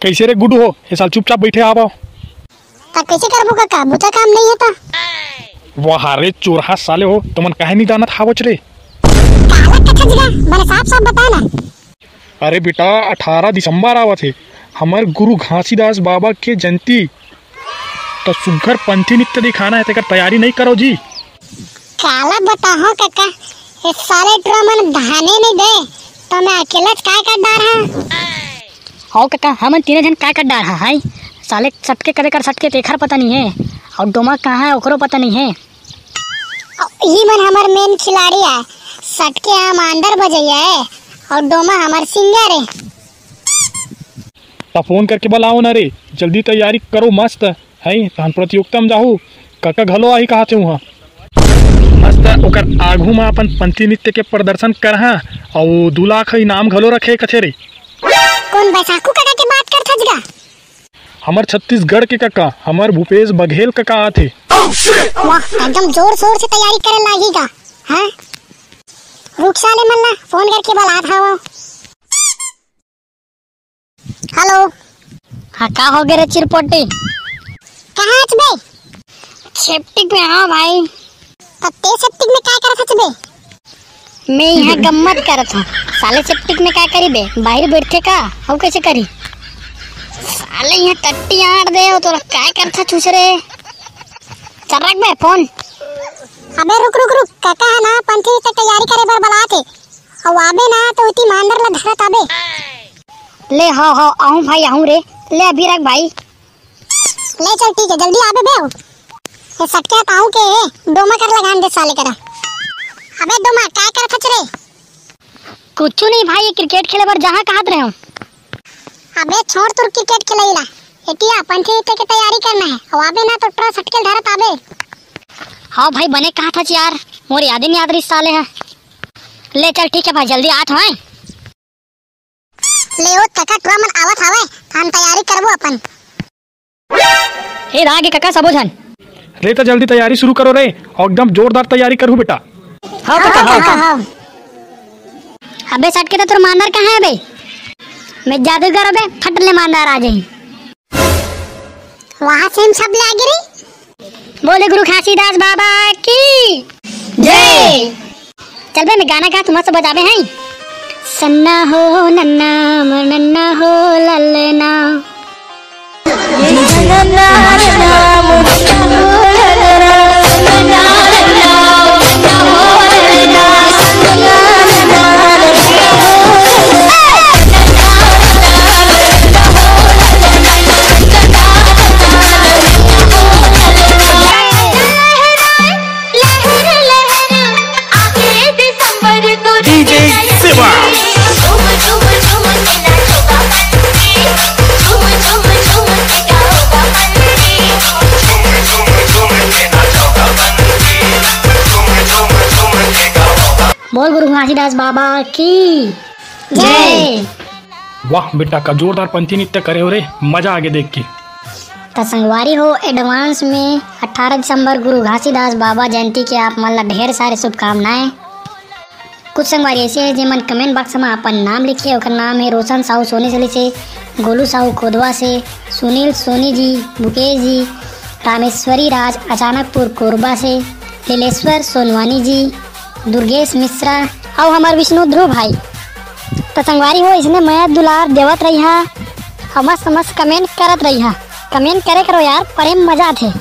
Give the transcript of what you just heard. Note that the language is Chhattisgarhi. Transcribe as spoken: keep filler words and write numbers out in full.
कइसे रे गुड्डू हो, ए साल चुपचाप बइठे हवव। त कइसे करबो कका, बुता काम नइ हे त। वाह रे चोरहा साले हो, तुमन काहे नइ जानत हवच रे? काला कथच गा, बने साफ साफ बता ना। अरे बेटा, अठारह दिसंबर आवत हे, हमर गुरु घासीदास बाबा के जयंती, त सुग्घर पंथी नृत्य दिखाना हे, तेकर तैयारी नइ करव जी। काला बताहूं कका, ए साले टुरा मन धाने नइ दे, त मैं अकेलाच काय कर डारहूं। हव कका, हमन तीने झन काय कर डारहूं, हई? साले सटके कदे कर सटके तेखर पता नइ हे, अउ डोमा कहाँ हे ओकरो पता नइ हे। अउ ई मन हमर main खिलाड़ी आय, सटके ह मांदर बजइया ए, अउ डोमा हमर singer ए। त फोन करके बलाओ ना रे, जल्दी तैयारी करो मस्त। हई, तहन प्रतियोगिता में जाहू, कका घलो आही कहाथे उहाँ। मस्त ओकर आघू म अपन पंथी नृत्य के प्रदर्शन करहा, अउ दू लाख इनाम घलो रखे कथे रे। कोन बैसाखू कका के बात करथच गा? हमर छत्तीसगढ़ के कका, हमर भूपेश बघेल कका आथे। वाह, एकदम जोर शोर से तैयारी करे लागी गा, हैं? रुक साले मन ला फोन करके बलात हवं। हेलो। हाँ, का हो गे रे चिरपोटी? कहाँ हच बे? सेप्टिक में। हाँ भाई। त तें सेप्टिक में काय करत हच बे? मैं इहाँ गम्मत करत हूँ। साले सेप्टिक में काय करी बे? बाहिर बइठथे का? अउ कइसे करी? साले इहाँ टट्टी आंट दे हो, तोला काय करत हच रे? चल रख बे फोन। अबे रुक, रुक, रुक। कका ह ना पंथी नृत्य के तैयारी करे बर बलात हे। अउ आबे ना त ओती मांदर ला धरत आबे। ले, हव, हव, आहूँ भाई, आहूँ रे। ले, अभी रख भाई। ले चल, ठीक हे, जल्दी आबे बे। ए सटके ह त आहूँ के, डोमा कर लगान दे साले करा। अबे डोमा, काय करत हच रे? कुछु नहीं भाई, ये क्रिकेट खेले बर जाहूँ कहत रहेंव। अबे छोड़ तोर क्रिकेट खेलई ला, एती आ पंथी नृत्य के तैयारी करना हे, अउ आबे ना त टुरा सटके ल धरत आबे। हव भाई, बने कहत हच यार, मोर यादे नइ आत रहिस साले ह। ले चल ठीक हे भाई, जल्दी आत हवं। ले ओ कका, टुरा मन आवत हवय, त हम तैयारी करबो अपन। ए, आ गे कका सबो झन। रे, त जल्दी तैयारी शुरू करो रे, अउ एकदम जोरदार तैयारी करहू बेटा। हव कका, हव। हव, हव। अबे सटके, त तोर मांदर कहाँ हे बे? मैं जादूगर हंव बे, फट ले मांदर आ जाही। वहाँ से हम सब ले आगे रे। बोले गुरु घासीदास बाबा की जय। चल बे, मैं गाना गात हूँ, मस्त बजाबे हैं। सन्ना हो नन्ना, नन्ना हो ललना। डीजे शिवा। बोल गुरु घासीदास बाबा की जय। वाह बेटा, का जोरदार पंथी नृत्य करे हो रे, मजा आगे देख के। त संगवारी हो, advance में अठारह दिसंबर गुरु घासीदास बाबा जयंती के आप मन ला ढेर सारे शुभकामनाएं। कुछ संगवारी ऐसे हे, जेमन comment box में अपन नाम लिखे, ओकर नाम हे रोशन साहू सोनी सली से, गोलू साहू कोदवा से, सुनील सोनी जी, मुकेश जी, रामेश्वरी राज अचानकपुर कोरबा से, लीलेश्वर सोनवानी जी, दुर्गेश मिश्रा, अउ हमर विष्णु ध्रुव भाई। त संगवारी हो, इसने मया दुलार देवत रहिहा, अउ मस्त मस्त comment करत रहिहा। Comment करे करो यार, पढ़े में मजा आथे।